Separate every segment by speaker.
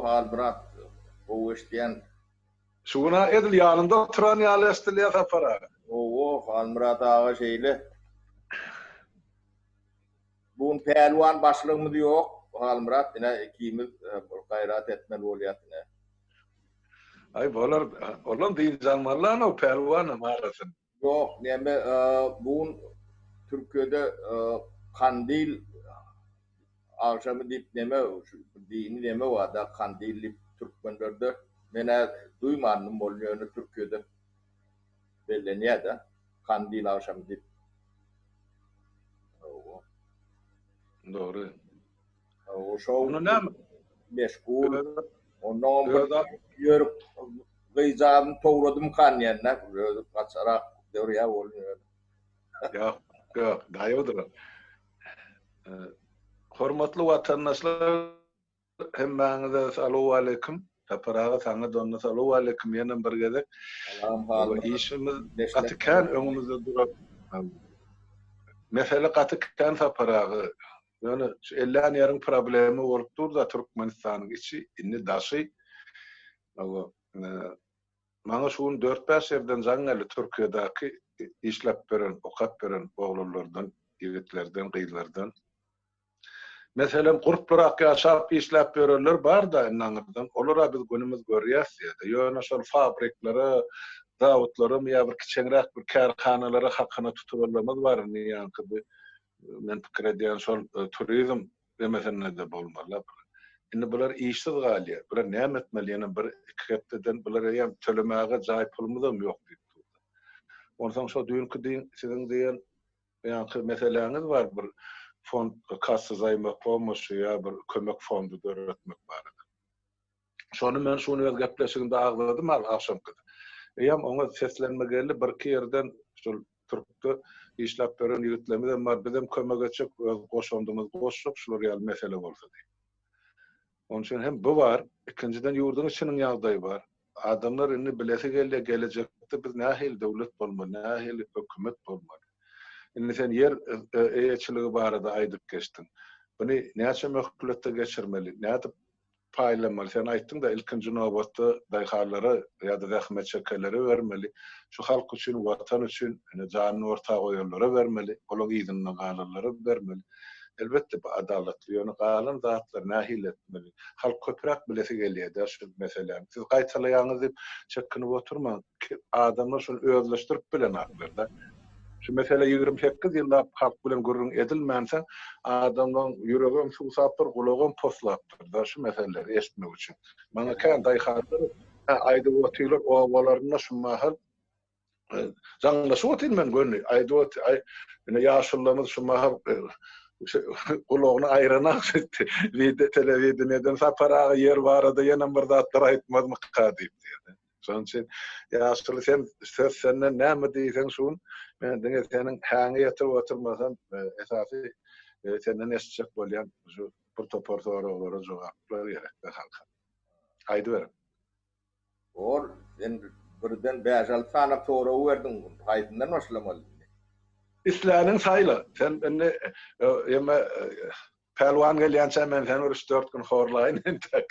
Speaker 1: Halmyrat gowy eşidýän.
Speaker 2: Şu gün-ä edil ýanynda oturan ýaly eşdilýär Sapar aga.
Speaker 1: Hawa, Halmyrat aga şeýle. Bu gün pälwan başlygymyz ýok, Halmyrat, ine ikimiz bir gaýrat etmeli bolýas ine.
Speaker 2: Aý bolar, olam dynç almalylar-ow pälwanam arasyn.
Speaker 1: Ýok, neme bu gün Türkiýede kandil agşamy diýip neme şu dini neme barda kandil diýip türkmenlerde menä duýmandym ol ýöne Türkiýede bellenýärde kandil agşamy diýip. Hawa.
Speaker 2: Dogry.
Speaker 1: Hawa şo Onda näme? Meşgul. Onnoňam bir ýörük gyzjagazyny towladymykan diýende, özi gaçarak dörýär bolun ýöne.
Speaker 2: Ýok, ýok, daýawdyr ol. Hormatly watandaşlar, hemmäňize salowaleýkim. Sapar aga saňa-da onda salowaleýkim ýenem bir gezek.
Speaker 1: Salam Halmyrat.
Speaker 2: Işimiz gaty kän öňümizde duran. Mesele gaty kän Sapar aga. Ýöne şu ellän ýeriň problemi bolup dur-da Türkmenistanyň içi, indi daşy. Hawa, maňa şu gün dört-bäş ýerden jaň geldi Türkiýedäki işläp beren, okap beren oglanlardan, ýigitlerden, gyzlardan. Meselem, gurplurak ýaşap, işläp ýörenler bar-da indi aňyrdan, olar-a biz günümiz görýäs diýýär-de. Ýöne şol fabriklere, zawodlaramy ýa bir kiçeňräk bir kärhanalara hakyna tutulanlarymyz bar indi ýaňky bu Men pikir edýän şol turizm demesinde-de bolmaly. Indi bular işsiz galýar. Bular näme etmeli ýene bir iki hepdeden bular eýýäm tölemäge jaý pulumyzam ýok diýip durdy. Onsoň şo düýnki diýiň siziň diýen ýaňky meseläňiz bar bir fond kassa zaýmopomoşi ýa bir kömek fondy döretmek barada. Şony men şu gün öz gepleşigimde agzadym al agşamky. Eýýäm oňa seslenme geldi, birki ýerden şol türkde işläp ýören ýigitlerimizem bar, bizem kömek etjek, öz goşandymyzy goşjak şular ýaly mesele bolsa diýip. Onuň üçin hem bu bar, ikinjiden ýurduň içiniň ýagdaýy bar. Adamlar indi bilesi gelýär, gelejekde biz nähili döwlet bolmaly, nähili hökümet bolmaly. Indi sen ýer eýeçiligi barada aýdyp geçdiň. Buny näçe möhletde geçirmeli, nädip paýlamaly. Sen aýtdyň-da, ilkinji nobatda daýhanlara ýa-da zähmet çekenlere bermeli. Şu halk üçin, Watan üçin ine janyny orta goýanlara bermeli, olaň yzyndan galanlara bermeli. Elbetde, bu adalatly. Ýöne galan zatlary nähili etmeli? Halk köpräk bilesi gelýär-dä şu meseläni. Siz gaýtalaýaňyz diýip çekinip oturmaň. Adamlar şuny özleşdirip bilenaklar-da. Şu mesele 28 ýyllap halk bilen gürrüň edilmänsoň, adamlaryň ýüregem suwsapdyr, gulagam poslapdyr-da şu meseleleri eşitmek üçin. Maňa kän daýhanlar aýdyp otyrlar, obalarynda şu mahal jaňlaşyp otyryn men göni, aýdyp otyr, aý, ine ýaşulularymyz şu mahal gulagyny aýranak şeýtdi. Wide, telewideniýeden Sapar aga ýer barada ýenem bir zatlar aýtmazmyka diýip diýdi. Şonuň üçin ýaşuly sen söz senden näme diýseň şu gün men diňe seniň häňi ýetirip oturmasam esasy senden eşitjek bolýan şu bir topar soraglara jogaplar gerekde halka. Aýdyberiň.
Speaker 1: Bor, sen birden bäş-alty sany sorag berdiň, haýsyndan başlamaly indi?
Speaker 2: Isläniň saýla. Sen indi ýeme Pälwan gelýänçä men seni bir üç-dört gün horlaýyn entek.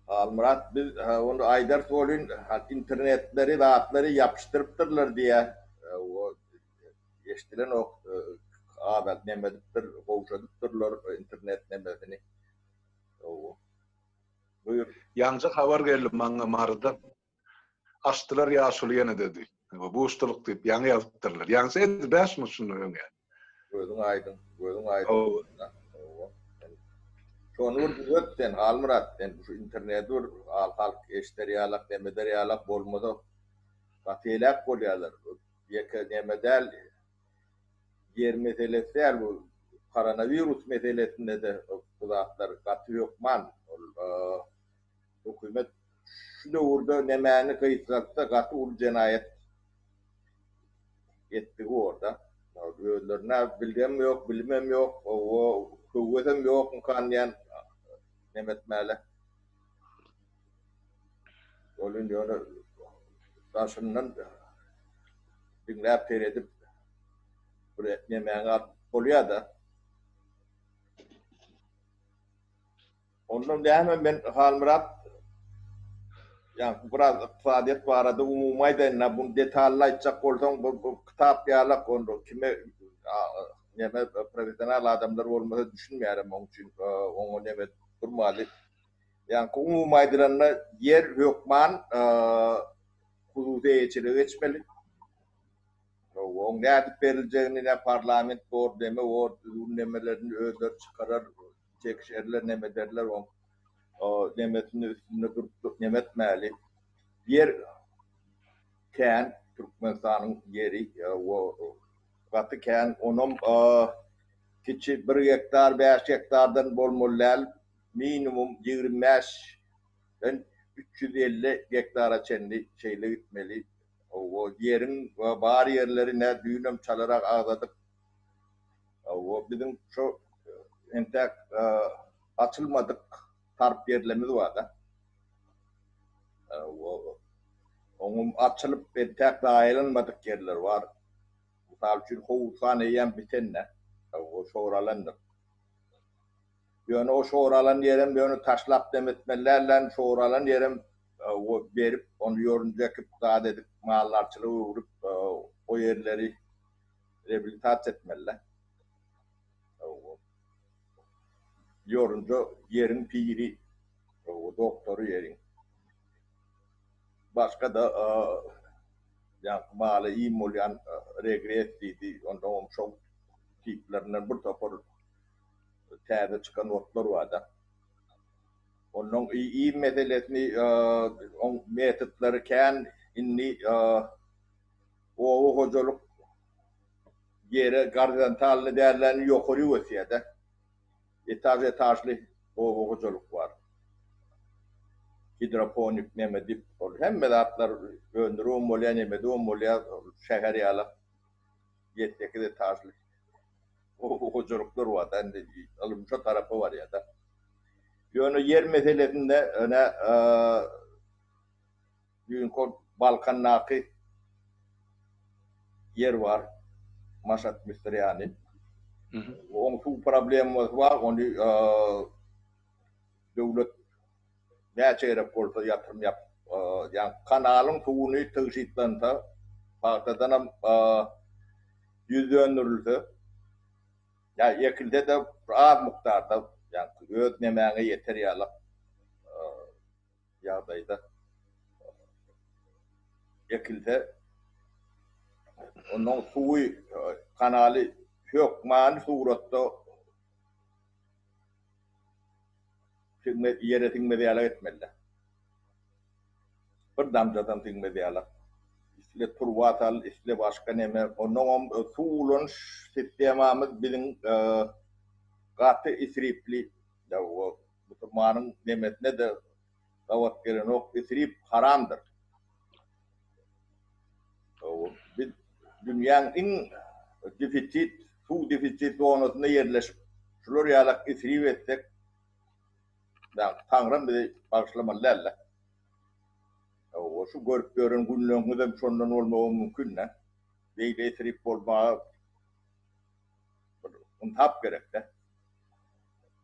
Speaker 1: Halmyrat biz ony aýdarys welin internetleri zatlary ýapyşdyrypdyrlar diýýä. O eşdilenok azalt neme edipdir gowşadypdyrlar internet nemesini.
Speaker 2: Buýur. Ýaňja habar geldi maňa Marydan. Açdylar ýaşuly ýene-de diý. Buşdulyk diýip ýaňy ýazypdyrlar. Ýaňja edil bäş minut şundan öň ýa.
Speaker 1: Gözüň aýdyň, gözüň aýdyň. Hawa. Şony bir düzet sen Halmyrat, sen şu interneti bir al halk eşder ýalak, nemeder ýalak bolmasa gaty heläk bolýarlar. Ýeke neme däl, ýer meselesi däl bu koronawirus meselesinde-de bu zatlar gaty hökman. Ol Hökümet şu döwürde nemäni gysgaltsa gaty uly jenaýat etdigi borda. Özlerine bilgem ýok, bilimem ýok, owo höwesem ýokmykan diýen neme etmäle. Ol indi ýöne daşyndan diňläp seredip. Bir nemäňi alyp bolýar-da. Ondan näme men Halmyrat ýa biraz ykdysadyýet barada umumy aýdaýyn-da, bunu detally aýtjak bolsaň bu bu kitap ýalak onda kime neme professional adamlar bolmasa düşünmeýärem oň üçin oňa neme durmaly. Ýaňky umumy aýdylanda ýer hökman hususy eýeçilige geçmeli. Oň nädip beriljegini ne parlament bor, neme bor, düzgün nemelerini özleri çykarar, çekişerler, neme ederler oň nemesini üstünde durup neme etmäli. Ýer kän, Türkmenistanyň ýeri gaty kän, onam kiçi bir gektar, bäş gektardan bolmaly däl, minimum 25 den 350 gektara çenli şeýle gitmeli. Hawa, ýeriň bar ýerleri nä düýnem çalarak agzadyk. Hawa, biziň şo entäk açylmadyk tarp ýerlerimiz bar-da. Hawa, oňam açylyp entäk zaýalanmadyk ýerler bar. Mysal üçin, howuzhan eýýäm biten-dä. Hawa, şoralandyr. Ýöne o şoralan ýerem ýöne taşlap dem etmeli däl-de, şoralan ýerem berip, ony ýorunja ekip, zat edip, maldarçylyga öwrüp, o ýerleri reabilitasiýa etmeli-de. Ýorunja ýeriň piri, doktory ýeriň. Başga-da ýaňky mala iým bolýan regres diýdi, onsoňam şol tiplerinden bir topar täze çykan otlar barda. Ondan iým meselesini oň metodlary kän indi oba hojalyk ýere gorizontalny dälläni ýokary ösýärde. Etaž etažly oba hojalyk bar. Gidroponik neme diýip ol hemme zatlar öndüribem bolýar, neme edibem bolýar şäher ýaly ýedi-sekiz etažly. Oba hojalyklar bar-da, indi ylym şo tarapa barýar-da. Ýöne ýer meselesinde ine düýnki Balkandaky ýer bar, Maşat Müsürýany. Oň suw problemasy bar, ony döwlet näçe gerek bolsa ýatyrym ýap, ýa kanalyň suwuny tygşytlansa, pagtadanam ýüz döndürilse, ýa ekilse-de az mukdarda, ýa öz nemäňe ýeter ýaly ýagdaýda ekilse, ondan suwy, kanaly hökmany suratda Siňmez, ýere siňmez ýalak etmeli-dä. Bir damjadan siňmez ýalak. Isle turba sal, isle başga neme. Onnoňam suw ulanyş sistemamyz biziň gaty isripli. Musulmanyň nemesine-de gabat gelenok. Isrip haramdyr. Biz dünýäň iň defisit, suw defisit zonasynda ýerleşip, şular ýalak isrip etsek, Taňram bizi bagyşlamaly däl-de. Şu görüp ýören günleriňizem şondan bolmagy mümkin-dä. Beýle isrip bolmaga bir ynsap gerek-dä.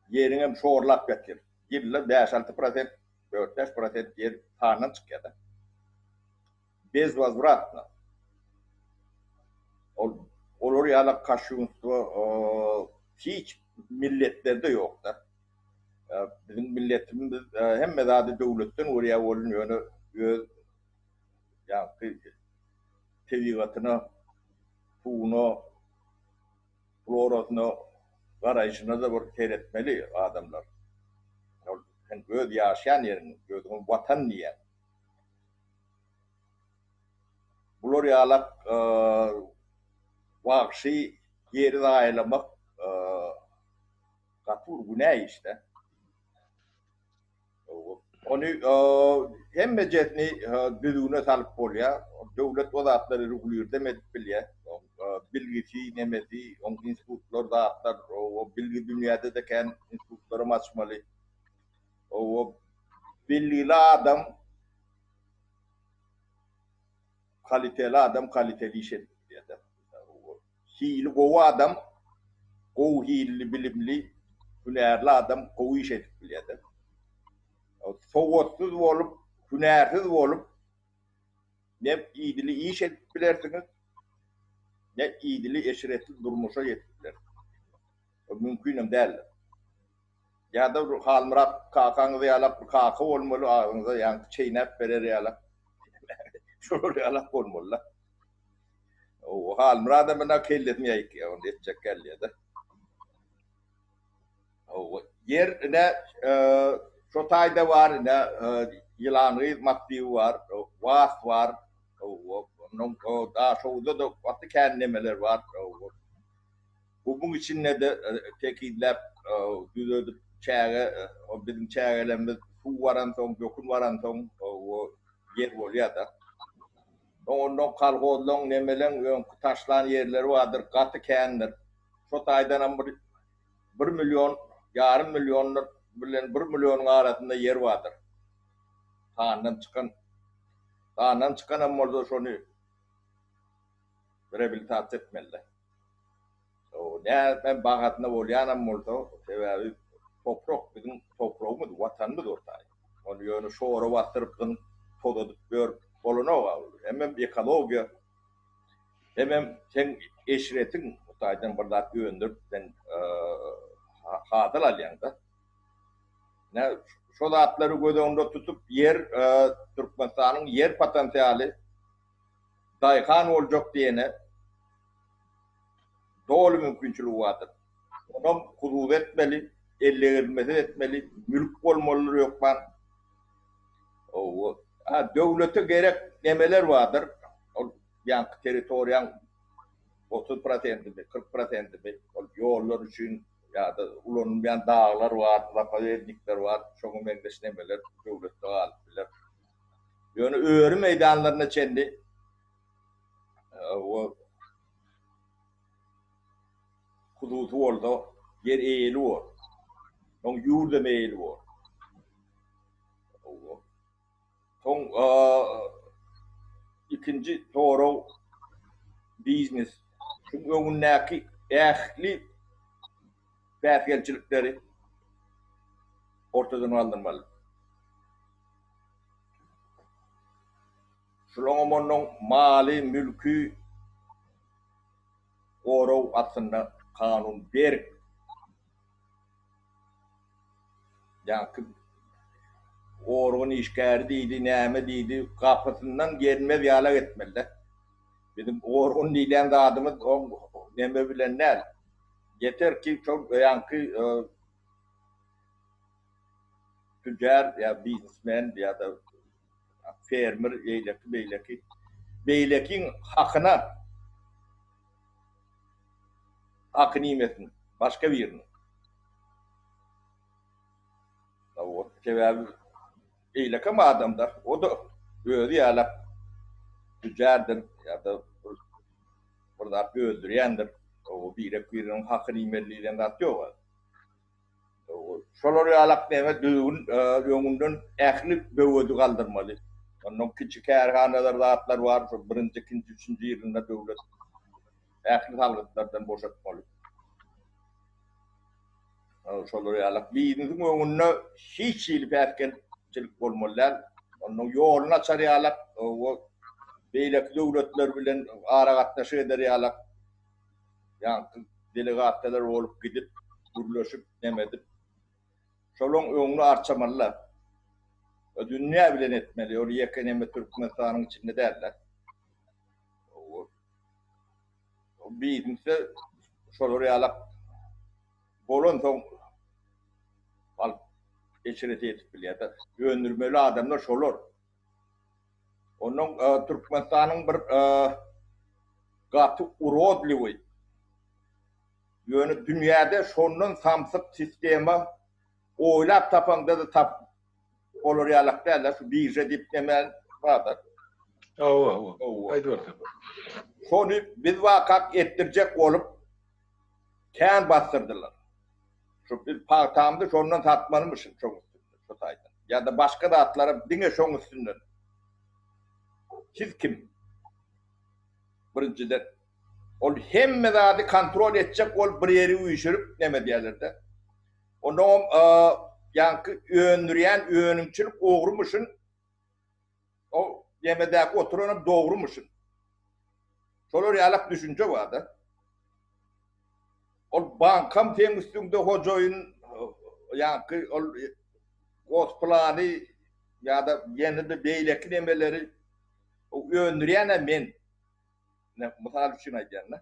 Speaker 1: Ýeriňem şorlap ýatyr. Ýylda bäş-alty prosent, dört-bäş prosent ýer sandan çykýar-da. Bezwozwratno. Ol olar ýaly kaşýunstwo hiç milletlerde ýok-da. Biziň milletimiz hemme zady döwletden görýär welin, ýöne öz ýaňky tebigatyna, suwuna, florasyna garaýşyna-da bir seretmeli adamlar. Ol sen öz ýaşaýan ýeriň, özüňe Watan diýýäň. Bular ýalak wagşy ýeri zaýalamak gaty bir günä iş-dä. Ony hemmejesini düzgüne salyp bolýar. Döwlet o zatlary regulirdem edip bilýär. Bilgisi, nemesi, oň institutlar, zatlar, o bilgi dünýäde-de kän institutlaram açmaly. O bilgili adam kaliteli adam kaliteli iş edip bilýär. Hili gowy adam, gowy hilli bilimli, hünärli adam gowy iş edip bilýär-de. Sowatsyz bolup, hünärsiz bolup ne idili iş edip bilersiňiz, ne idili eşretli durmuşa ýetip bilersiňiz. O mümkinem däldir. Ýa-da bir Halmyrat kakaňyz ýalak bir kaka bolmaly, agzyňyza ýaňky çeýnäp berer ýalak. Şolar ýalak bolmaly-da. O Halmyradam ina kellesini ýaýykýar, ony etjek gelýär-de. O ýer ine şo taýda bar, ine Ýylangyz massiwi bar, Was bar, ondan Daşoguzda-da gaty kän nemeler bar. Gumuň içinde-de tekizläp, düzedip çäge, biziň çägelerimiz suw baransoň, dökün baransoň ýer bolýar-da. Soň ondan kolhozlaň, nemeleň öňki taşlan ýerleri bardyr, gaty kändir. Şo taýdanam bir bir million, ýarym milliondan bilen bir millionyň arasynda ýer bardyr. Sandan çykan. Sandan çykanam bolsa şony reabilitasiýa etmeli-de. Näme bahasyna bolýanam bolsa, sebäbi toprak biziň topragymyz, watanymyz o taý. Ony ýöne şora basdyryp, zyňyp, tozadyp ýörüp bolanok-a ol. Hemem ekologiýa, hemem seň eşretiň o taýdan bir zat öndürip sen hasyl alýaň-da. Ine, şo zatlary göz öňünde tutup, ýer, Türkmenistanyň ýer potensialy daýhan boljak diýene doly mümkinçiligi bardyr. Onam huzury etmeli, ellegirilmesiz etmeli, mülk bolmalydyr hökman. Ha, döwlete gerek nemeler bardyr. Ol ýaňky territoriýaň 30 prosentimi, 40 prosentimi, ol ýollar üçin ýa-da ulanylmaýan daglar bar, zapovednikler bar, şoňa meňzeş nemeler döwletde galyp biler. Ýöne öri meýdanlaryna çenli o hususy bolsa ýer eýeli bor. Soň ýurdam eýeli bor. Soň ikinji sorag biznes. Şuň öňündäki ähli päsgelçilikleri ortadan galdyrmaly. Şulaňam onuň maly, mülki gorag astynda kanun berk. Ýaňky organ işgäri diýdi, näme diýdi, gapysyndan gelmez ýalak etmeli-de. Biziň organ diýilýän zadymyz oň neme bilen däl. Ýeter ki şol ýaňky tüjjar ýa biznesmen ýa-da fermer eýleki beýleki beýlekiň hakyna hakyny iýmesin başga biriniň. Sebäbi beýlekem adamda o-da özi ýalak tüjjardyr ýa-da bir zat öldürýändir. O birek-biriniň hakyny iýmeli diýlen zat ýok. Şolar ýalak näme düzgün öňünden ähli böwedi galdyrmaly. Ondan kiçi kärhanalar zatlar bar, şo birinji, ikinji, üçünji ýylynda döwlet ähli salgytlardan boşatmaly. Şolar ýalak biznesiň öňünde hiç hili päsgelçilik bolmaly däl. Ondan ýoluny açar ýalak, beýleki döwletler bilen aragatnaşyk eder ýalak Ýaňky delegasiýalar bolup gidip, gürleşip, neme edip, şolaň öňüni arçamaly-da. Dünýä bilen etmeli, ol ýeke neme Türkmenistanyň içinde däl-de. Biznese şolar ýalak bolansoň alyp eşreti ýetip bilýär-de. Öndürmeli adamlar şolar. Ondan Türkmenistanyň bir gaty urodliwy, ýöne dünýäde şondan samsyk sistema oýlap tapaňda-da tap bolar ýalak däl-de, şu birža diýip näme bar-da.
Speaker 2: Hawa, hawa. Aýdyber sen.
Speaker 1: Şony biz wakak etdirjek bolup kän basdyrdylar. Şu biz pagtamyzy şondan satmalymyşyn şoň üstünden, şo taýdan. Ýa-da başga zatlaram diňe şoň üstünden. Siz kim? Birinjiden. Ol hemme zady kontrol etjek bolup bir ýeri üýşürip neme edýärler-de. Onnoňam ýaňky öndürýän önümçilik ogrumyşyn, o nemedäki oturanam dogrumyşyn. Şolar ýalak düşünje bar-da. Ol bankam seň üstüňde hojaýyn, ýaňky ol gosplany ýa-da ýene-de beýleki nemeleri öndürýän-ä men. Mysal üçin aýdýan-da.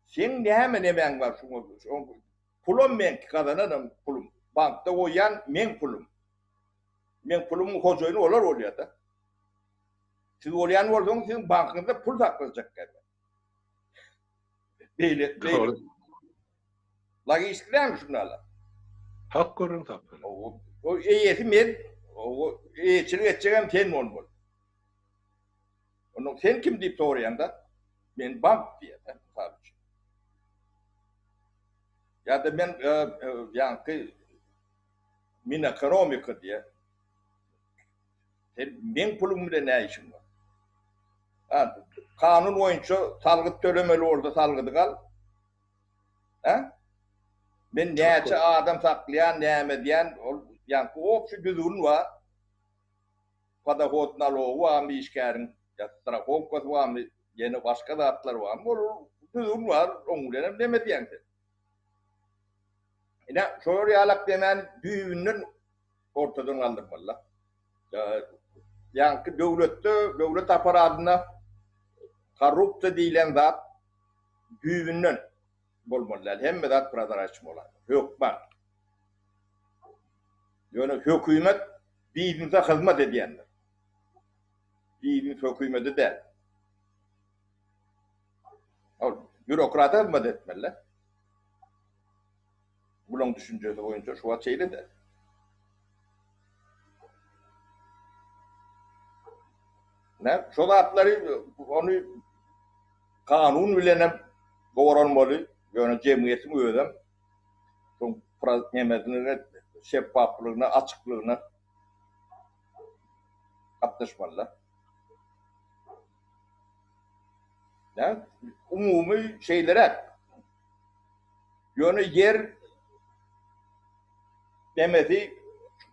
Speaker 1: Seň näme nemäň bar şuňa? Pulam meňki, gazananam pulum. Bankda goýýan meň pulum. Meň pulumyň hojaýyny olar bolýar-da. Siz bolýan bolsaňyz, siziň bankyňyzda pul saklajak men. Beýle, beýle. Logistiki dälmi şunda?
Speaker 2: Hak görüň tapyl.
Speaker 1: O eýesi men, o eýeçilik etjegem sen bolmaly. Ondan sen kim diýip soraýanda, men bank diýýär, mysal üçin. Ýa-da men e, e, ýaňky Minekonomika diýýär. Sen meň pulum bilen näme işiň bar? Ha, kanun boýunça salgyt tölemeli bolsa salgydy gal. Ha? Men näçe adam saklaýan, näme edýän, ol ýaňky obşi düzgün bar. Podohod nalogy barmy işgäriň, ýa strahowkasy barmy, ýene başga zatlar barmy, ol düzgün bar, oň bilen hem neme edýäň sen. Ine, şolar ýalak demäni düýbünden ortadan galdyrmaly-da. Ýaňky döwletde, döwlet apparatynda korrupsiýa diýlen zat düýbünden bolmaly däl. Hemme zat prozraçnyý bolar. Hökman. Ýöne hökümet biznese hyzmat edýändir. Biznes hökümete däl. Ol býurokrata hyzmat etmeli. Bulaň düşünjesi boýunça şu wagt şeýle-de. Nä, şo zatlary ony kanun bilen hem goranmaly, ýöne jemgyýetiň özem şoň nemesine şeffaflygyna, açyklygyna gatnaşmalylar. Nä, umumy şeýleräk. Ýöne ýer nemesi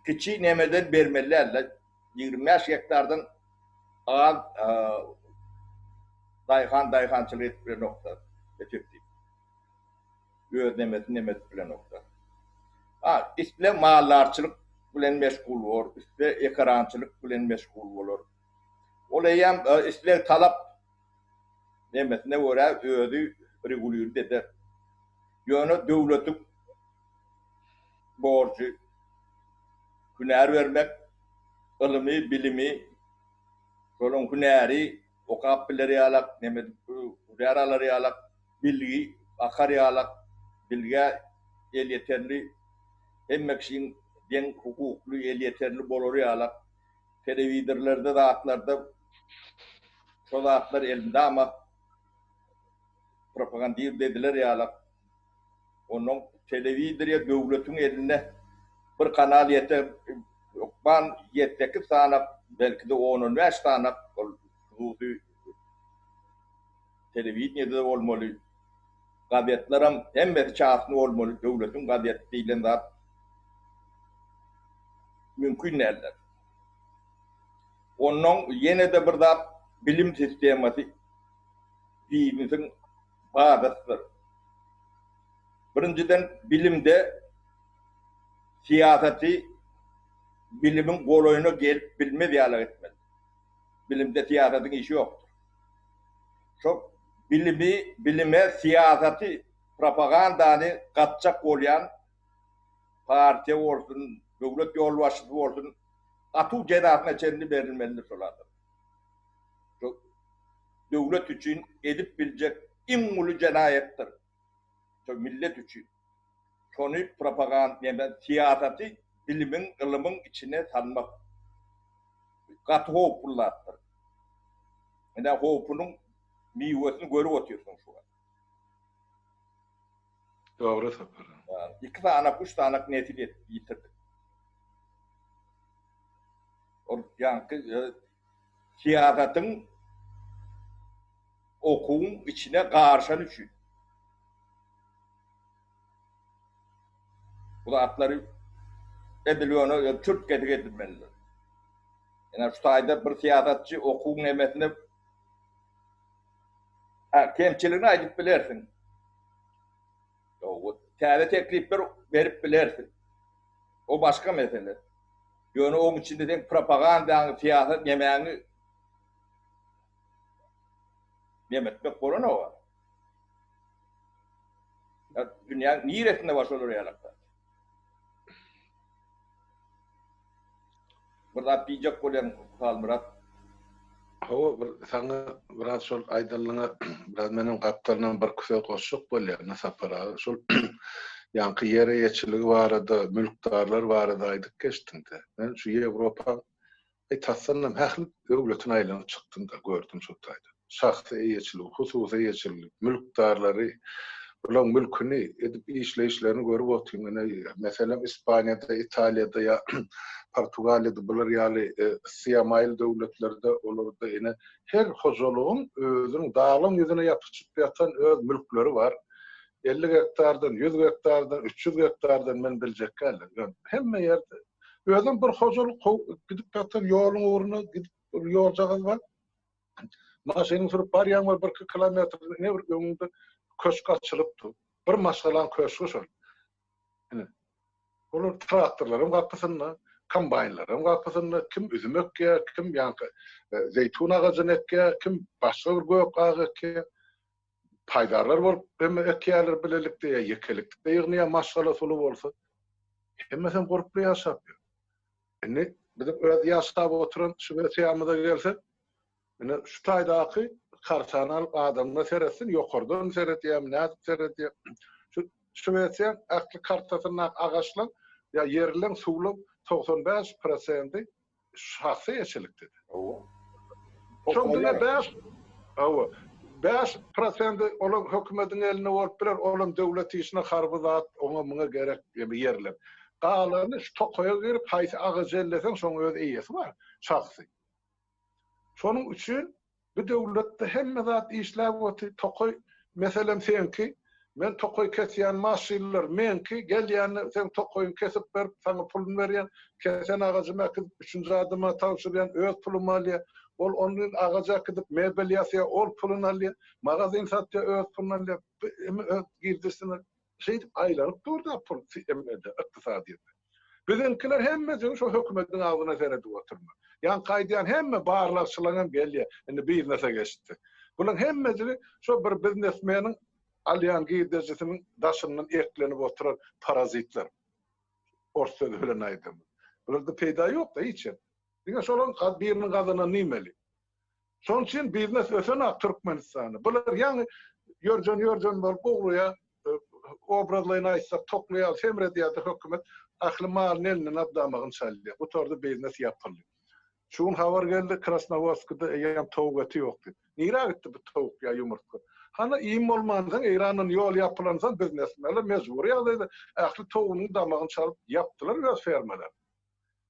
Speaker 1: kiçi nemeden bermeli däldi. 25 gektardan az daýhan daýhançylyk edip bilenokdy. Effektiw. Öz nemesini neme edip bilenokdy. Ha, isle maldarçylyk bilen meşgul bor, isle ekerançylyk bilen meşgul bolar. Ol eýýäm isleg talap nemesine görä özi regulirdi eder. Ýöne döwletiň borjy hünär bermek, ylymy, bilimi, şolaň hünäri okap biler ýalak, neme hünär alar ýalak, bilgi akar ýalak, bilgä elýeterli, hemme kişiň deň hukukly elýeterli bolar ýalak, telewizorlarda zatlarda şo zatlar elmydama propagandirdi ediler ýalak. Onnoň telewideniýe döwletiň elinde bir kanal ýete hökman ýedi-sekiz sanak, belki-de on-on bäş sanak ol hususy telewideniýede-de bolmaly. Gazetlerem hemmesi çasny bolmaly, döwletiň gazeti diýlen zat mümkin däldir. Onnoň ýene-de bir zat bilim sistemasy biznesiň bazasydyr. Birinjiden bilimde syýasaty bilimiň golaýyna gelip bilmez ýaly etmeli. Bilimde syýasatyň işi ýokdur. Şo bilimi, bilime syýasaty, propagandany gatjak bolýan partiýa bolsun, döwlet ýolbaşçysy bolsun, atuw jezasyna çenli berilmelidir şol adam. Şo döwlet üçin edip biljek iň uly jenaýatdyr. Şo millet üçin. Şony propagand neme syýasaty bilimiň, ylymyň içine salmak gaty howply zatdyr. Ine howpunyň miwesini görüp otyrsyň şu wagt.
Speaker 2: Dogry Sapar.
Speaker 1: Iki sanak, üç sanak nesil ýitirdik. Ol ýaňky syýasatyň. Okuwyň içine garyşany üçin. Bu zatlary edil ýöne çürt-kesik edilmelidir. Ine şu taýda bir syýasatçy okuwyň nemesine ha, kemçiligini aýdyp bilersiň. Ýok, täze teklipler berip bilersiň. O başga mesele. Ýöne oň içinde seň propagandaňy, syýasat nemäňi nemetmek bolanok. Ýa dünýäň niresinde bar şolar ýalak zat? Bir zat diýjek bolýaň Halmyrat.
Speaker 2: Hawa bir saňa biraz şol aýdanlaňa biraz menem gapdalyndan birki söz goşjak bolýan Sapar aga. Şol ýaňky ýer eýeçiligi barada, mülkdarlar barada aýdyp geçdiňdä. Men şu Ýewropaň Eý, tasdanam ähli döwletini aýlanyp çykdym-da, gördüm şo taýda. Şahsy eýeçiligi, hususy eýeçiligi, mülkdarlary, bulaň mülküni edip işleýişlerini görüp otyryn. Ine, meselem, Ispaniýada, Italiýada ýa Portugaliýada bular ýaly yssy maýyl döwletlerde, olarda ine, her hojalygyň özüniň daglaň ýüzüne ýapyşyp ýatan öz mülkleri bar. 50 gektardan, 100 gektardan, 300 gektardan men biljek däl. Ýöne hemme ýerde Özem bir hojalyk gidip ýatan ýoluň ugruna gidip bir ýoljagaz bar. Maşynyň sürüp barýaň we birki kilometr ine bir öňüňde köşk açylyp dur. Bir maşgalaň köşgi şol. Ine. Olar traktorlaryň gapysynda, kombaýnlaryň gapysynda kim üzüm ekýär, kim ýaňky e, zeýtun agajyny ekýär, kim başga bir gök agy ekýär. Paýdarlar bolup hemme ekýärler bilelikde ýa ýekelikde ýygnaýar maşgalasy uly bolsa. Hemmesem gurply ýaşap ýör. Indi biziň öz ýaşap oturan Şwesiýamyza gelsek, ine şu taýdaky kartany alyp adamlar seretsin, ýokardan seredýärmi, nädip seredýär. Şu Şwesiýaň ähli kartasyndaky agaçlaň ýa ýerleň, suwlaň 95 prosendi şahsy eýeçilikdedi.
Speaker 1: Hawa.
Speaker 2: Şoň diňe 5 hawa, 5 prosendi olam hökümediň elinde bolup biler, olam döwlet işine harby zat oňa muňa gerek ýerler. Galany şu tokaýa girip haýsy agajy elleseň şoň öz eýesi bar, şahsy. Şonuň üçin Bu döwletde hemme zat işläp oty, tokaý meselem seňki, men tokaý kesýän maşynlar meňki, gelýände seň tokaýyňy kesip berip saňa puluny berýän, kesen agajymy äkidip üçünji adama tabşyrýan öz pulumy alýa, ol ondan agajy äkidip mebel ýasýa ol puluny alýa, magazyn satýa öz puluny alýa, hemme öz girdejisini Şeýdip aýlanyp dur-da pul emmede, ykdysadyýetde. Biziňkiler hemmejigi şo hökümediň agzyna seredip oturma. Ýaňky aýdýan hemme barlagçylaňam gelýä, indi biznese geçdi. Bulaň hemmejigi şo bir biznesmeniň alýan girdejisiniň daşyndan eklenip oturan parazitler. Ors sözi bilen aýdanda. Bularda peýda ýok-da hiç ýerde. Diňe şolaň biriniň gazananyny iýmeli. Şonuň üçin biznes ösenak Türkmenistanda. Bular ýaňy ýörjen ýörjen bolup ugraýar, obrazlaýyn aýtsak tokly ýaly semredýärdi hökümet ähli malyny elinden alyp damagyny çalýar. Gutardy biznes ýapyldy. Şu gün habar geldi Krasnowodskida eýýäm towuk eti ýok diýip. Nirä gitdi bu towuk ýa ýumurtga? Hany iým bolmansoň Eýrandan ýol ýapylansoň biznesmenler mejbury ýagdaýda ähli towugynyň damagyny çalyp ýapdylar öz fermalaryny.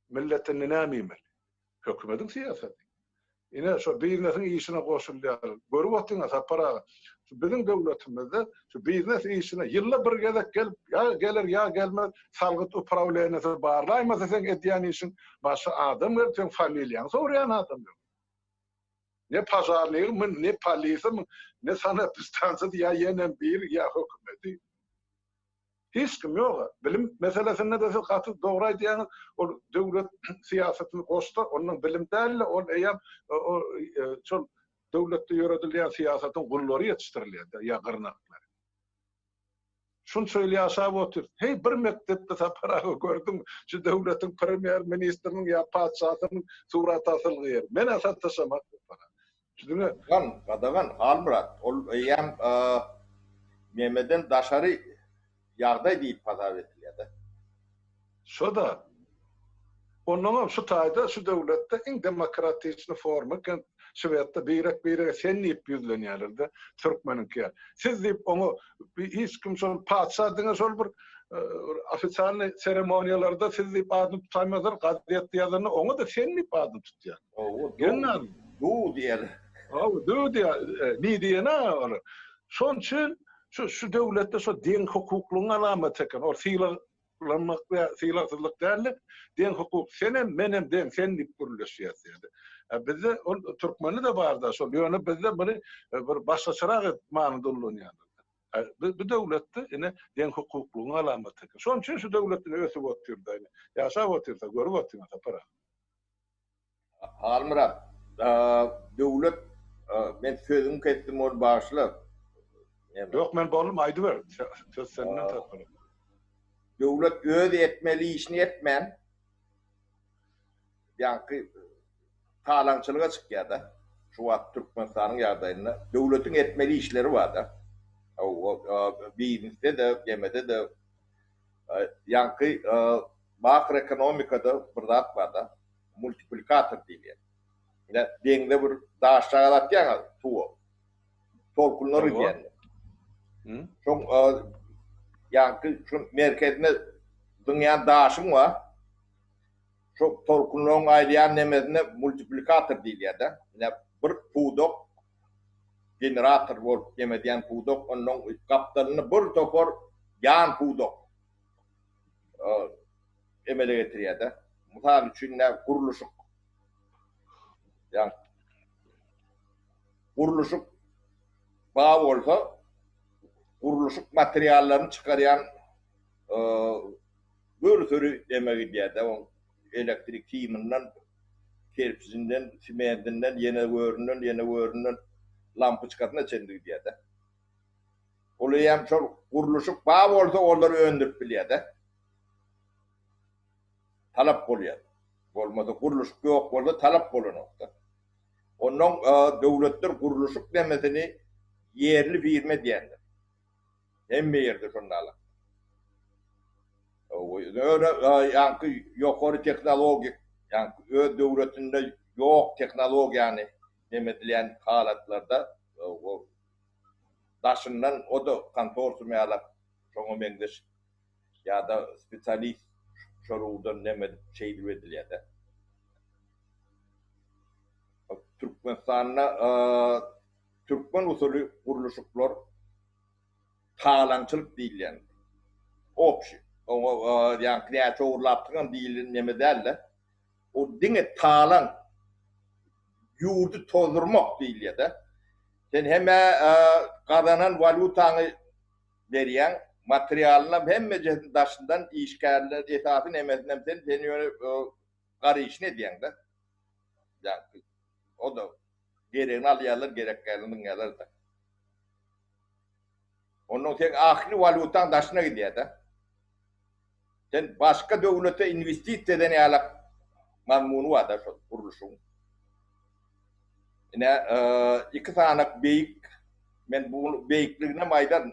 Speaker 2: Millet indi näme iýmeli? Hökümediň syýasaty. Ine, şo biznesiň işine goşulýar. Görüp otyň-a, Sapar aga, şu biziň döwletimizde şu biznes işine ýylda bir gezek gelip, ýa geler, ýa gelmez, salgyt uprawleniýesi barlaýmasa seň edýän işiň, başga adam gelip seň familiýaňy soraýan adam ýok. Ne požarnigi, ne polisiýa, ne sanepidstansiýasy ýa ýenem biri, ýa hökümeti. Hiç kim ýog-a. Bilim meselesinde-de siz gaty dogry aýdýaňyz. Ol döwlet syýasatyny goşsa, ondan bilim däl-de, ol eýýäm şol döwletde ýöredilýän syýasatyň gullary ýetişdirilýär-de, ýa gyrnaklary. Şunça ýyl ýaşap otyrys. Heý, bir mekdepde Sapar aga gördüňmi, şu döwletiň premýer-ministriniň ýa patyşasynyň suraty asylgy ýeri. Men-ä sataşamak Sapar aga.
Speaker 1: Diňe. Gadagan, gadagan, Halmyrat, ol eýýäm nemeden daşary ýagdaý diýip hasap edilýär-de.
Speaker 2: Şo-da. Onnoňam şu taýda, şu döwletde iň demokratiçny forma eken, şwedde birek-birege sen diýip ýüzlenýärler-de, türkmeniňki ýaly. Siz diýip oňa hiç kim şol patyşa diňe şol bir ofisialnyý seremoniýalarda siz diýip adyny tutaýmazlar, gazetde ýazanda oňa-da sen diýip adyny tutýar.
Speaker 1: Hawa, du diýýärler.
Speaker 2: Hawa, döw diýýär, ni diýen-ä olar. Şonuň üçin şu şu döwletde şo deň hukuklygyň alamaty eken. Ol sylaglanmak we sylagsyzlyk däl-de, deň hukuk, senem, menem deň, sen diýip gürleşýäs diýýär. Bizde ol türkmende-de bar-da şol, ýöne bizde muny bir başgaçarak edip manyda ullanýarlar. Bu döwletde ine deň hukuklygyň alamaty eken. Şonuň üçin şu döwlet ine ösüp otyr-da ine. Ýaşap otyrsa, görüp otyryn Sapar aga.
Speaker 1: Halmyrat, döwlet, men sözüňi kesdim ony bagyşla.
Speaker 2: Ýok men boldum aýdyber. Söz senden Sapar aga.
Speaker 1: Döwlet öz etmeli işini etmän, ýaňky talaňçylyga çykýar-da. Şu wagt Türkmenistanyň ýagdaýynda döwletiň etmeli işleri bar-da. Biznesde-de, nemede-de ýaňky makroekonomikada bir zat bar-da, multiplikator diýilýär. Ine, deňze bir daşjagaz atýaň suwa. Tolkunlar gidýär. Şoň ýaňky şu merkezine zyňýan daşyň bar. Şo tolkunlaryň aýlaýan nemesine multiplikator diýilýär-de. Ine, bir pudak generator bolup neme edýän pudak, ondan gapdalynda bir topar ýan pudak emele getirýär-de. Mysal üçin, ine, gurluşyk. Ýa gurluşyk bar bolsa, gurluşyk materiallaryny çykarýan Bir süri deme gidýär-de, oň elektrik simyndan, kerpijinden, simentinden, ýene göründen, ýene göründen lampoçkasyna çenli gidýär-de. Ol eýýäm şol gurluşyk bar bolsa, olary öndürip bilýär-de. Talap bolýar. Bolmasa gurluşyk ýok bolsa talap bolanok-da. Onnoň döwletler gurluşyk nemesini ýerli firma edýändir. Hemme ýerde şonda alak. Ýöne ýaňky ýokary tehnologik, ýaňky öz döwletinde ýok tehnologiýany neme edilýän halatlarda daşyndan o-da konsorsium ýalak şoňa meňzeş ýa-da spesialist şol ugurdan neme edip şeýdip edilýär-de. Türkmenistanda türkmen usuly gurluşyklar talaňçylyk diýilýän obşi oňa ýaňky näçe ogurlapdyňam diýilen neme däl-de, o diňe talaň ýurdy tozdurmak diýilýär-de. Sen hem-ä gazanan walýutaňy berýäň, materialynam hemmejesini daşyndan işgärler esasy nemesinem sen, sen ýöne gar işini edýäň-de. Ýaňky o-da geregini alýarlar, gerek dälini zyňýarlar-da. Ondan seň ahli walýutaň daşyna gidýär-de. Sen başga döwlete inwestisiýa eden ýalak mazmuny bar-da şol gurluşygyň. Ine, iki sanak beýik, men bu beýikliginem aýdaryn.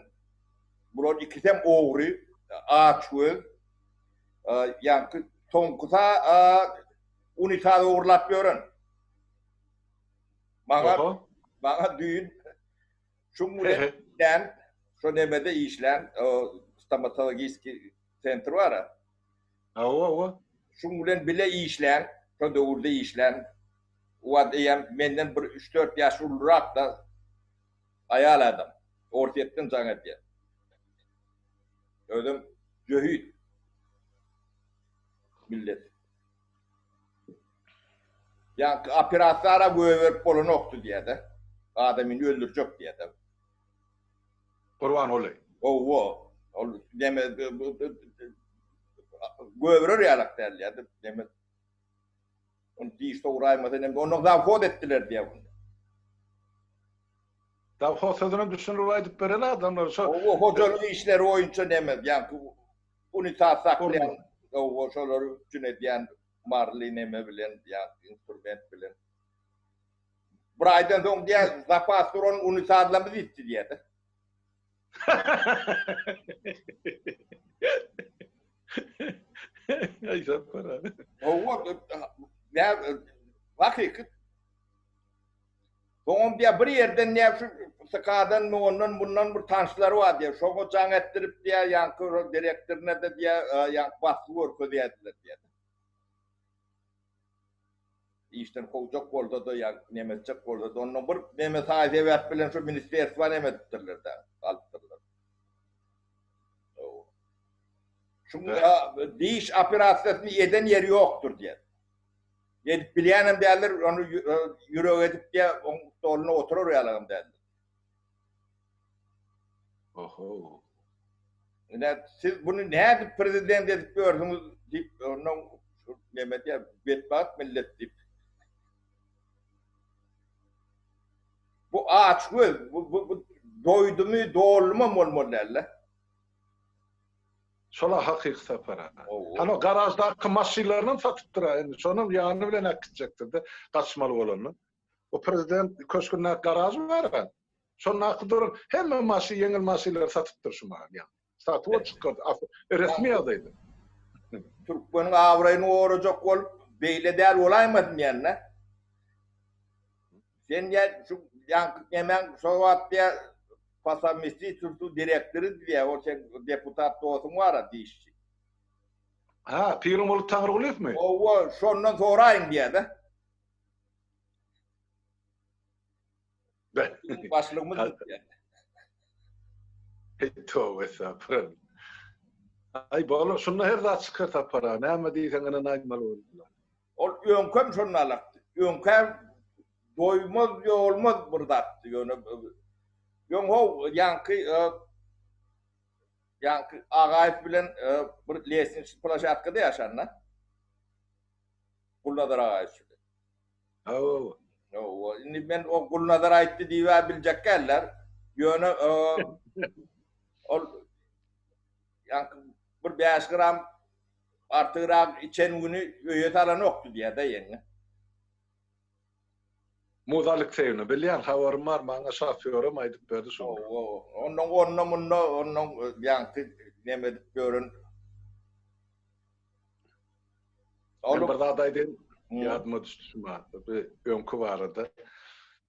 Speaker 1: Bular ikisem ogry, açgöz. Ýaňky soňkusa unitaz ogurlap ýören. Maňa maňa düýn Şuň bilen işlän, şo nemede işlän, stomatologiski sentr bar-a.
Speaker 2: Hawa, hawa.
Speaker 1: Şuň bilen bile işlän, şo döwürde işlän, o wagt eýýäm menden bir üç-dört ýaş ulurak-da aýal adam. Orsýetden jaň edýär. Özem jöhit millet. Ýaňky operasiýa-ra goýberip bolanokdy diýýär-de. Adamyny öldürjek diýýär-de.
Speaker 2: Gurbanguly.
Speaker 1: Howwa. Ol neme goýberer ýalak däl diýýär-de. Neme Ony diş sowraýmasa neme ondan zawhoz etdiler diýýär ony.
Speaker 2: Zawhoz sözüne düşündirip aýdyp bereli adamlar şo.
Speaker 1: Howwa, hojalyk işleri boýunça neme ýaňky Unitaz saklaýan howwa şolary üpjün edýän marly neme bilen ýa instrument bilen. Bir aýdan soň diýýär zapas duran unitazlarymyz ýitdi diýýär-de.
Speaker 2: Aý Sapar aga.
Speaker 1: Howwa nä hakyky Soňam diýýär, bir ýerden diýýär, şu SK-danmy, ondan mundan bir tanşlary bar diýýär. Şoňa jaň etdirip diýýär, ýaňky şol direktoryna-da diýýär, ýaňky basgy görkezýärdiler diýýär. Işden kowjak bolsa-da ýa neme etjek bolsa-da, ondan bir neme saý-sebäp bilen şu ministerstwa neme edipdirler-dä, alypdyrlar. Şu diş operasiýasyny eden ýeri ýokdur diýýär. Edip bilýänem däldir, ony ýürek edip diýýär, oň stoluna oturar ýalagam däldir.
Speaker 2: Oho.
Speaker 1: Ine, siz buny nädip prezident edip ýörsüňiz diýip, ondan neme diýýär, betbagt millet diýip. Bu aç göz, bu, bu, bu doýdumy, doldumam bolmaly däl-de.
Speaker 2: Şola hakyky Sapar aga. Hany o garaždaky maşynlarynam satypdyr-a indi, şonam ýany bilen äkitjekdir-de, gaçmaly bolanda. O prezident köşgündäki garaž bar-a, şondaky duran hemme maşyn, ýeňil maşynlary satypdyr şu mahal ýaňy. Satuwa çykardy, resmi ýagdaýda.
Speaker 1: Türkmeniň abraýyny gorajak bolup, beýle däl bolaýmasyn diýende. Sen diýä şu ýaňky nemäň şo wagt diýä po sowmestitelstwu direktory diýä, ol seň deputat dostuň bar-a dişçi.
Speaker 2: Ha, Pirimguly Taňrygulyýewmi?
Speaker 1: Hawa, şondan soraýyň diýä-de. Başlygymyz diýýär.
Speaker 2: Hey toba estagfurullah. Aý bolar, şunda her zat çykar Sapar aga. Näme diýseň ynanaýmaly boldular.
Speaker 1: Ol öňkem şonda alakdy. Öňkä doýmaz, ýolmaz bir zatdy. Ýöne öň how ýaňky ýaňky Agaýew bilen bir lestniçnyý ploşadkada ýaşanda. Gulnazar Agaýew bilen.
Speaker 2: Hawa.
Speaker 1: Hawa, indi men o Gulnazar aýtdy diýip-ä biljek däller. Ýöne ol ýaňky bir 5 gram artygrak içen güni öýe salanokdy diýýär-de ýeňňe.
Speaker 2: Muza Alekseýewna, bilýän, habarym bar, maňa şofýoram aýdyp berdi şony.
Speaker 1: Hawa, onnoň onda-munda, onnoň ýaňky neme edip ýören
Speaker 2: Men bir zat aýdaýyn, ýadyma düşdi şu mahal, bu öňki barada.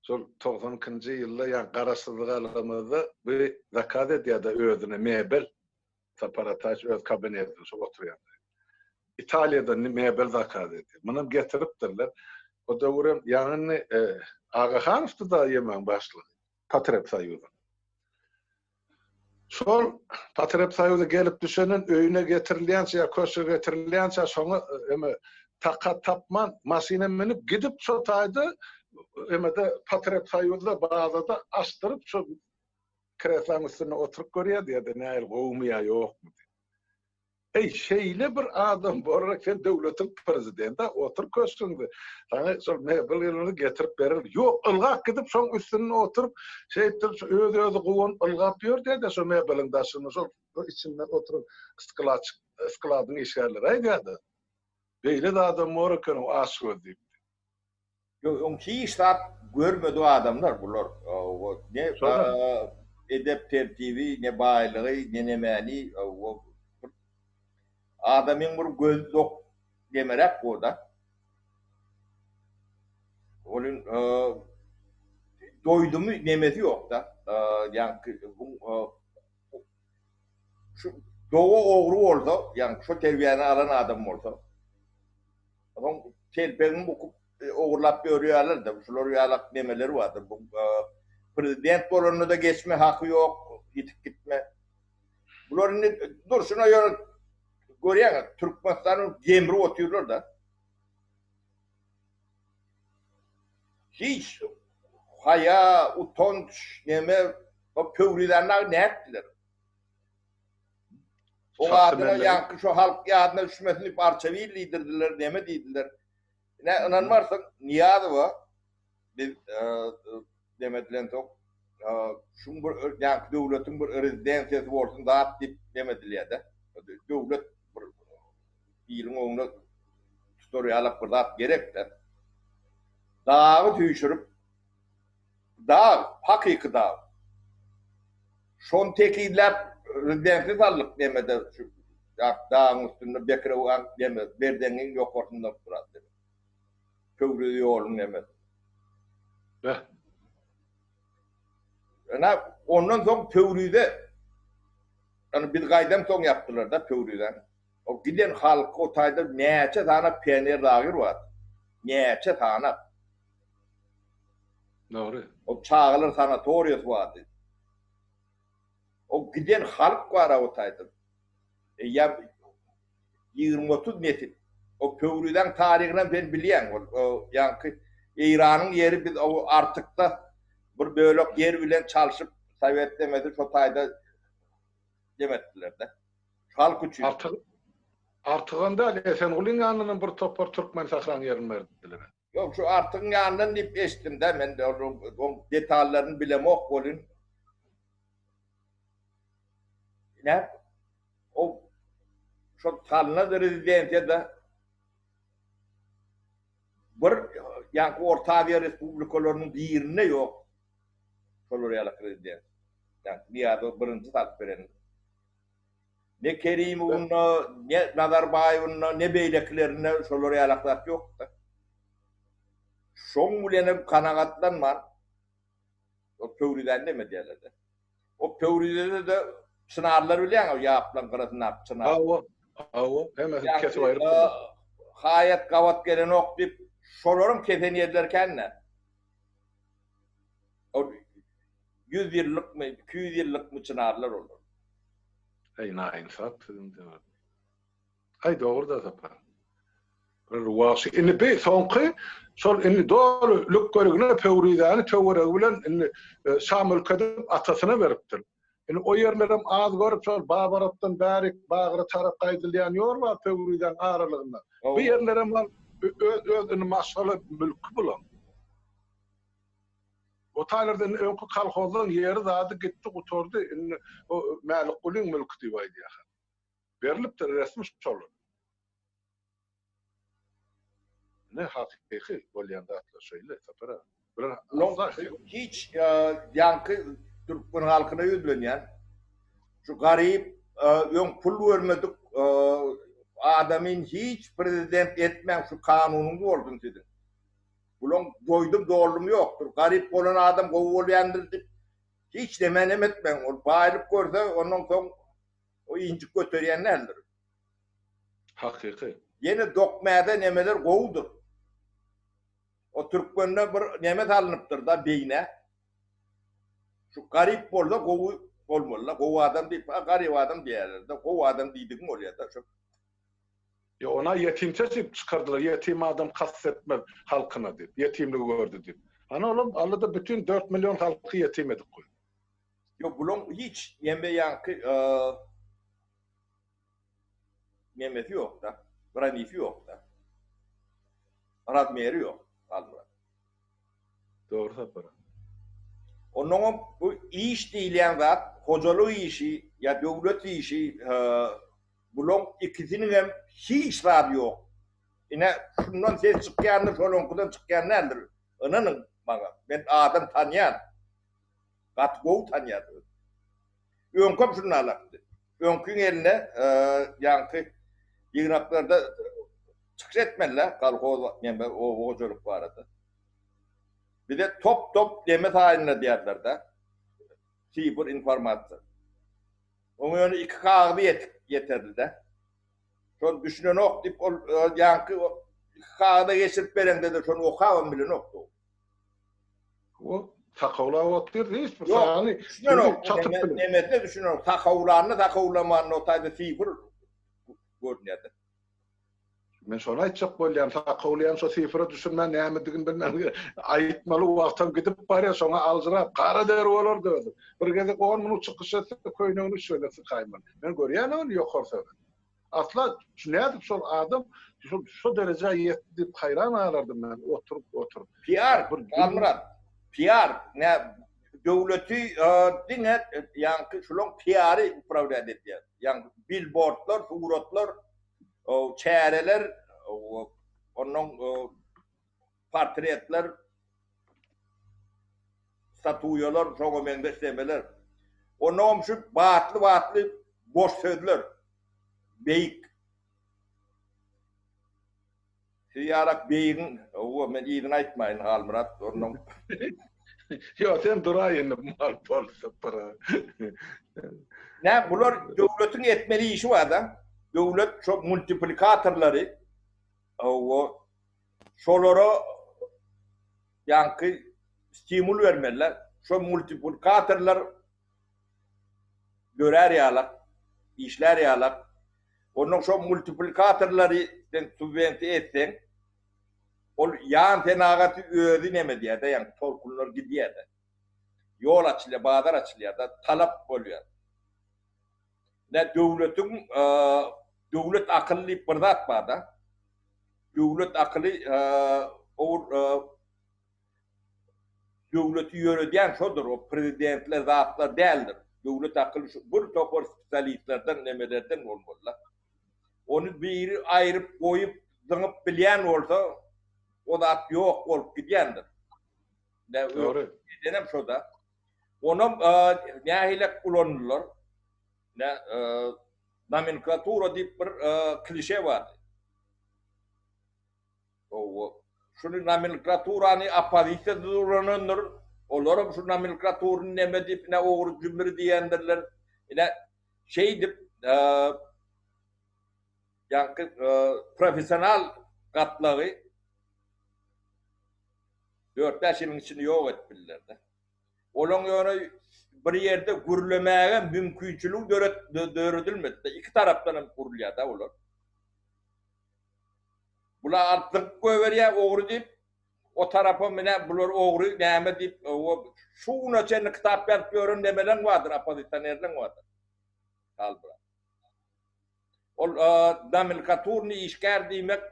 Speaker 2: Şol 92-nji ýylda ýa garaşsyzlyk alamyzda bu zakaz edýär-de özüne mebel. Sapar Ataýew öz kabinetinde şol oturýar. Italiýadan mebel zakaz edýär. Munam getiripdirler. O döwürem ýaňy e, Agahanowdy-da ýemäň başlygy. Potrebsoýuzyň. Şol Potrebsoýuza gelip düşenden öýüne getirilýänçä ýa köşge getirilýänçä şoňa eme takat tapman maşyna münüp gidip şo taýda emede Potrebsoýuzda bazada açdyryp şo kreslaň üstünde oturyp görýärdi ýa-da nähili gowumy ýa ýokmy diýip. Eý, şeýle bir adam bolar sen döwletiň prezidenti, otur köşgüňde. Saňa şol mebel ýylyny getirip berer. Ýok, ylgap gidip şoň üstünde oturyp, şeýtdirip şu öz-özi guwanyp ylgap ýör diýdi şo mebeliň daşynda şol içinde oturan skladçyk, skladyň işgärleri aýdýardy. Beýle-de adam bor eken o açgöz diýip.
Speaker 1: Ýok, öň hiç zat görmedik adamlar bular. Ne edep tertibi, ne baýlygy, ne nemäni, adamyň bir gözi dok demeräk boda. Onuň doýdumy nemesi ýok-da. Ýaňky bu şu doga ogry bolsa, ýagny şo terbiýäni alan adam bolsa, Onuň telpegini bukup ogurlap ýörýärler-de, şular ýalak nemeleri bardyr. Bu prezident bolanda-da geçme haky ýok, ýitip gitme. Bular indi durşuna ýöne görýäňiz, Türkmenistany gemrip otyrlar-da. Hiç haýa, utanç, neme, o Pöwrizäni dagy nätdiler? Oň adyna ýaňky şo halk ýadyna düşmesin diýip Arçabil diýdirdiler, neme diýdiler. Ine ynanmarsyň Nyýazowa biz neme edilensoň şuň bir ýaňky döwletiň bir rezidensiýasy bolsun zat diýip neme edilýär-de. Döwlet bir iliň öňüne tutar ýalak bir zat gerek-de. Dagy süýşürip Dag, hakyky dag. Şony tekizläp rezidensiýa saldyk nemede şu dagyň üstünde Bekirewaň neme Berzeňňiň ýokarsynda biraz neme. Pöwrize ýoluň nemesi.
Speaker 2: Beh.
Speaker 1: Ene ondan soň Pöwrize ýani biz gaýdan soň ýapdylar-da Pöwrizäni. O giden halk o taýda näçe sany pioner lager bar. Näçe sanak.
Speaker 2: Dogry.
Speaker 1: O çagalar sanatoriýasy bardy. O giden halk bar-a o taýda. Eýýäm 20-30 nesil. O Pöwrüzäň taryhynam sen bilýäň. Ol ýaňky Eýranyň ýeri biz o Artykda bir bölek ýer bilen çalşyp sowet demesi şo taýda demetdiler-de. Halk üçin.
Speaker 2: Artyk Artygam däl, Esengulyň ýanyndan bir topar türkmen sähraň ýerini berdiler.
Speaker 1: Ýok, şu Artygyň ýanyndan diýip eşitdim-dä, men oň detallaryny bilemok welin. Ine, o şol salnan rezidensiýada bir ýaňky Orta Aziýa respublikalarynyň birinde ýok şolar ýaly rezidensiýa. Ýaňky Nyýazow birinji salyp beren. Ne Kerimowynda, ne Nazarbaýewynda, ne beýlekilerinde şolar ýalak zat ýok-da. Şoň bilenem kanagatlanman, o Pöwrizäni neme diýerler-de. O Pöwrizede-de çynarlar bilýäň, o ýaplaň gyrasyndaky çynar.
Speaker 2: Hawa, hawa, hemmesini kesip aýrypdyrlar.
Speaker 1: Haýat gabat gelenok diýip, şolaryň kesen ýerleri kän-dä. Ol 100 ýyllykmy, 200 ýyllykmy çynarlar olar.
Speaker 2: Eý naýynsap siziň diňe. Aý dogry-da Sapar. Bir wagşy indi bi soňky şol indi doly lükgeligine Pöwrizäni töweregi bilen indi e, şa mülk edip atasyna beripdir. Indi o ýerlerem az görüp şol Babarapdan bärik Bagyra tarap gaýdylýan ýol bar Pöwrizäň aralygynda. Bu ýerlerem öz öz indi maşgala mülki bulan. O taýlarda indi öňki kolhozlaryň ýeri zady gitdi gutardy indi o Mälikgulyň mülki diýip aýdýar. Berlipdir resmi şol. Ne hakyky bolýan zatlar şeýle Sapar aga.
Speaker 1: Bular asla hiç ýaňky türkmen halkyna ýüzlenýän şu garyp öň pul görmedik adamyn hiç prezident etmäň şu kanunyňyz bolsun siziň. Bulaň doýdum doldumy ýokdur. Garyp bolan adam gowy bolýandyr diýip hiç nemänem etmäň. Ol baýlyk görse ondan soň o injik göterýän däldir.
Speaker 2: Hakyky.
Speaker 1: Ýene dokmäde nemeler gowudyr. O türkmende bir neme salynypdyr da beýnä. Şu garyp bolsa gowy bolmaly da. Gowy adam diýip, garyp adam diýerler-de. Gowy adam diýdigiň bolýar-da şu.
Speaker 2: Ýa ona ýetimçe diýip çykardylar, ýetim adam kast etmez halkyna diýip, ýetimligi gördi diýip. Ana olam Alla-da bütin dört million halky ýetim edip goýdy.
Speaker 1: Ýok bulaň hiç neme ýaňky nemesi ýokda, granisi ýokda. Razmeri ýok Halmyrat.
Speaker 2: Dogry Sapar.
Speaker 1: Onnoňam bu iş diýilýän zat hojalyk işi ýa döwlet işi Bulaň ikisiniňem hiç zady ýok. Ine, şundan ses çykýandyr, şolaňkydan çykýan däldir. Ynanyň maňa, men adam tanýan. Gaty gowy tanýan özüm. Öňkem şundalakdy. Öňkiň eline ýaňky ýygnaklarda çykyş etmeli-dä, kolhoz, neme, oba hojalyk barada. Bize top-top neme taýynladýarlar-da, sifr informasiýa. Oňa ýöne iki kagyzy ýetik ýeterli-dä. Şol düşünenok diýip ol ýaňky iki kagyza geçirip bereňde-de şony okabam bilenokdy.
Speaker 2: O sakawlap otyr hiç bir sany
Speaker 1: düşünenok. Çatyp bilen. Nemesine düşünenok. Sakawlanyny sakawlamanyny o taýda sifr görünýär-de.
Speaker 2: Men şony aýtjak bolýan, sakawlaýan şo sifre düşünmän nämedigini bilmän aýtmaly wagtam gidip barýar, şoňa aljyrap, gara der bolardy özi. Bir gezek on minut çykyş etse köýnegini şöyle sykaýmaly. Men görýän ony ýokary sözi. Asla şu nädip şol adam şol şo derejä ýetdi diýip haýran galardym men oturyp oturyp.
Speaker 1: PR, Halmyrat, PR, nä döwleti diňe ýaňky şulaň PR-y uprawlýat edýär. Ýaňky bilbordlar, suratlar çäreler, ondan portretler, statuýalar, şoňa meňzeş demeler. Ondan şu batly-batly boş sözler. Beýik. Siz ýarak beýigiň, owa, men yzyny aýtmaýyn, Halmyrat, ondan.
Speaker 2: Ýok, sen duraý indi mal bolsa bir.
Speaker 1: Nä, bular döwletiň etmeli işi bar-da. Döwlet şo multiplikatorlary, owa, Şolara ýaňky stimul bermeliler. Şo multiplikatorlar dörär ýalak, işlär ýalak. Ondan şo multiplikatorlary sen subwensiýa etseň, ol ýan senagaty özi neme diýýär-de, ýaňky tolkunlar gidýär-de. Ýol açylýar, bazar açylýar-da, talap bolýar. Ne döwletiň döwlet akyly diýip bir zat bar-da. Döwlet akyly o döwleti ýöredýän şodur, o prezidentler zatlar däldir. Döwlet akyly şu bir topar spesialistlerden, nemelerden bolmaly-da. Ony biri aýryp goýup, zyňyp bilýän bolsa, o zat ýok bolup gidýändir.
Speaker 2: Dogry.
Speaker 1: Edenem şo-da. Onam nähilek ulandylar? Ne nomenklatura diýip bir klişe bardy. Owo. Şuny nomenklaturany oppozisiýa ulanandyr. Olaram şu nomenklaturyny neme diýip, ine ogry jümri diýendirler. Ine şeýdip ýaňky professional gatlagy dört-bäş ýylyň içinde ýok edip bildiler-de. Olaň ýöne bir ýerde gürlemäge mümkinçiligi döredilmedi-de. Iki tarapdan hem gurulýar-da olar. Bular alyp zyňyp goýberýär ogry diýip, o tarapa menä bular ogry näme diýip, şu güne çenli kitap ýazyp ýören nemeleň bardyr, oppozisionerleň bardyr. Halbra. Ol nomenklaturny işgär diýmek,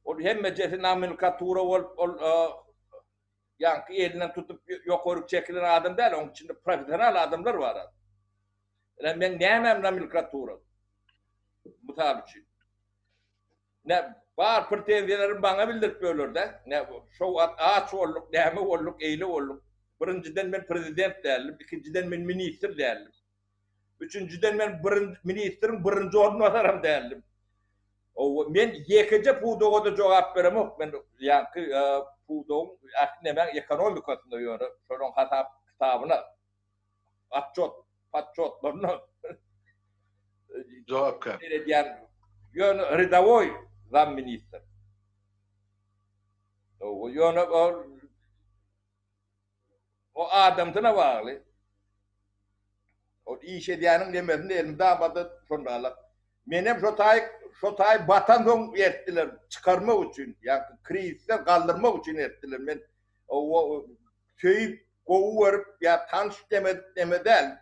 Speaker 1: ol hemmejesi nomenklatura bolup, ol ýaňky elinden tutup ýokaryk çekilen adam däl, onuň içinde professional adamlar bar. Ine meň nämäm nomenklatura? Mysal üçin. Ne bar pretenziýalary maňa bildirip ýörler-de. Ne şo wagt aç bolduk, näme bolduk, eýle bolduk. Birinjiden men prezident däldim, ikinjiden men ministr däldim. Üçünjiden men birinji ministriň birinji orunbasaram däldim. Owa, men ýekeje pudaga-da jogap beremok. Men ýaňky pudagyň ähli nemäň ekonomikasynda ýöne şolaryň hasap kitabyna otçot, podçotlaryna
Speaker 2: jogapkär.
Speaker 1: Seredýän ýöne ryadowoý zam ministr. Owa, ýöne ol O adamsyna bagly. Ol iş edýäniň nemesini elmydama-da şonda Menem şo taý, şo taý batansoň ertdiler, çykarmak üçin, ýa krizisden galdyrmak üçin ertdiler. Men o söýüp, gowy görüp ýa tanyş demedip neme däl.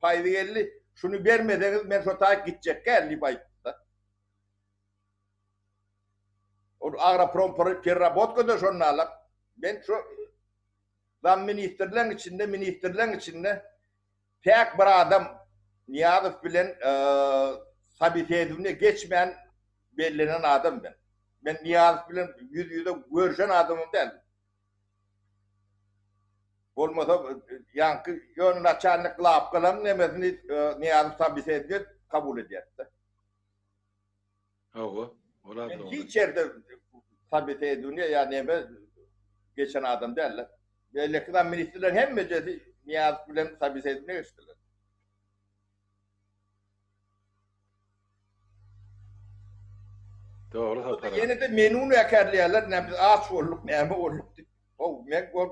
Speaker 1: Paýzy geldi, şuny bermeseňiz men şo taý gitjek däl diýip aýtdy-da. Ol agroprom perrabotkada şonda alak. Men şu zam ministrleň içinde, ministrleň içinde täk bir adam Nyýazow bilen sobesedowniýa geçmän bellenen adam men. Men Nyýazow bilen ýüz-ýüze görüşen adamam däl. Bolmasa ýaňky ýöne naçalnik glawkalaryň nemesini Nyýazow sobesedowniýa kabul edýärdi.
Speaker 2: Hawa, ol-a
Speaker 1: Men dogry. hiç ýerde sobesedowniýa ýa neme geçen adam däl-de. Beýleki zam ministrleriň hemmejesi Nyýazow bilen sobesedowniýa geçdiler.
Speaker 2: Dogry Sapar aga.
Speaker 1: Ýene-de meni günäkärleýärler, näme biz aç bolduk, näme bolduk diýip. How, men ol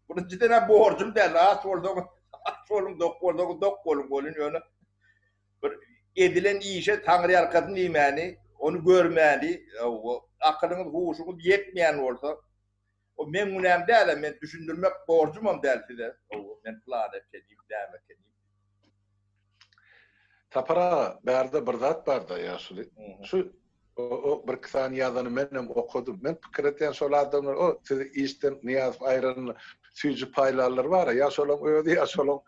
Speaker 1: birinjiden-ä borjum däl, aç bolsaňyz aç boluň, dok bolsaňyz dok boluň, welin ýöne Bir edilen işe taňryýalkasyn diýmäni, ony görmäni, akylyňyz, huşuňyz ýetmeýän bolsa, o meň günäm däl-ä, men düşündirmek borjumam däl size, men pylan ekenim, näme ekenim.
Speaker 2: Sapar aga, bärde bir zat bar-da, ýaşuly. Şu O birki sany ýazany menem okadym. Men pikir edýän şol adamlar o sizi işden Nyýazow aýranyny süýji paýlanlar bar-a, ýa şolaň özi ýa şolaň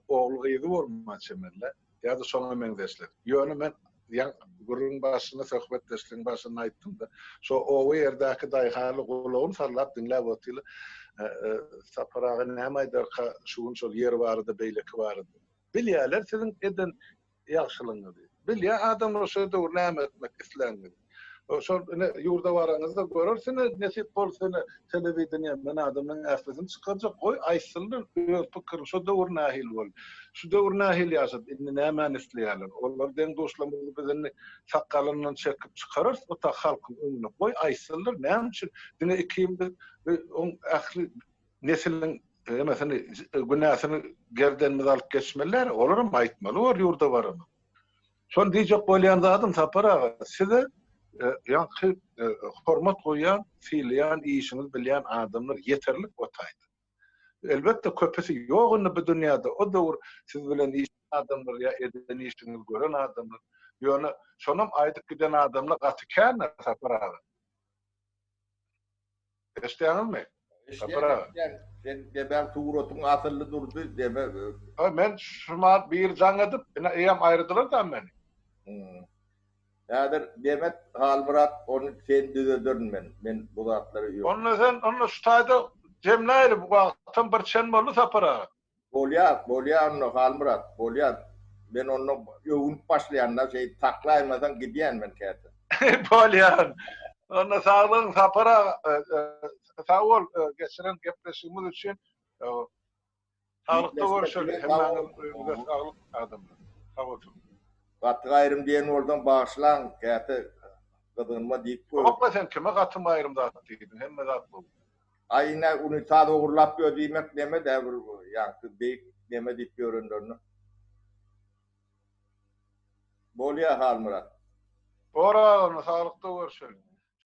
Speaker 2: ogly-gyzy bolmaly çemeli-dä, ýa-da şoňa meňzeşler. Ýöne men ýaň gürrüň başynda, söhbetdeşligiň başynda aýtdym-da, şo oba ýerdäki daýhanlar gulagyny sallap diňläp otyrlar. Sapar aga näme aýdarka şu gün şol ýer barada, beýleki barada. Bilýärler siziň eden ýagşylygyňyzy. Bilýär adamlar şo döwür näme etmek isläniňizi. Şol ine ýurda baraňyzda görersiňiz, nesip bolsa ine telewideniýe men adamlaryň ählisini çykarjak, goý aýtsynlar öz pikirini, şo döwür nähili boldy, şu döwür nähili ýaşady, indi nämäni isleýärler. Olar deň-duşlarymyzy biz indi sakgalyndan çekip çykararys bu ta halkyň öňüne, goý aýtsynlar näme üçin diňe ikimiz oň ähli nesiliň hemmesini günäsini gerdenimize alyp geçmeli däl, olaram aýtmaly bor ýurda baramyz. Şony diýjek bolýan zadym Sapar aga, size ýaňky hormat goýýan, sylaýan, işiňizi bilýän adamlar ýeterlik o taýda. Elbetde köpüsi ýok indi bu dünýäde, o döwür siz bilen işlän adamlar ýa eden işiňizi gören adamlar. Ýöne şonam aýdyp giden adamlar gaty kän-ä Sapar aga. Eşidýäňizmi? Sapar aga.
Speaker 1: Eşidýän, sen demäň suratyň asylly durdy, deme.
Speaker 2: Ha, men şumat bir jaň edip, ine eýýäm aýyrdylar-da meni.
Speaker 1: Hmm. Häzir Demet Halmyrat ony sen düzederin men. Men bu zatlary
Speaker 2: ýok. Onda sen onda şu taýda jemläýeli bu wagtam bir çen boldy Sapar aga.
Speaker 1: Bolýar, bolýar onda Halmyrat, bolýar. Men onda öwünip başlaýan-da, şeýdip saklaýmasaň gidýän men käte.
Speaker 2: Bolýar. Onda saglygyň Sapar aga, sag bol geçiren gepleşigimiz üçin. Saglykda görüşeli. Hemmäňiziň öýüňize saglyk adamlar. Sag bolsun.
Speaker 1: Gaty gaýrym diýen bolsaň bagyşlaň käte gyzgynma diýip
Speaker 2: goý. Ýokla sen kime gaty maýrym zat diýdiň hemme zat gowy.
Speaker 1: Aý ine unitaz ogurlap ýör diýmek neme dä bir ýaňky beýik neme diýip ýörenlerine. Bolýa Halmyrat.
Speaker 2: Bor aga onda saglykda görüşeli.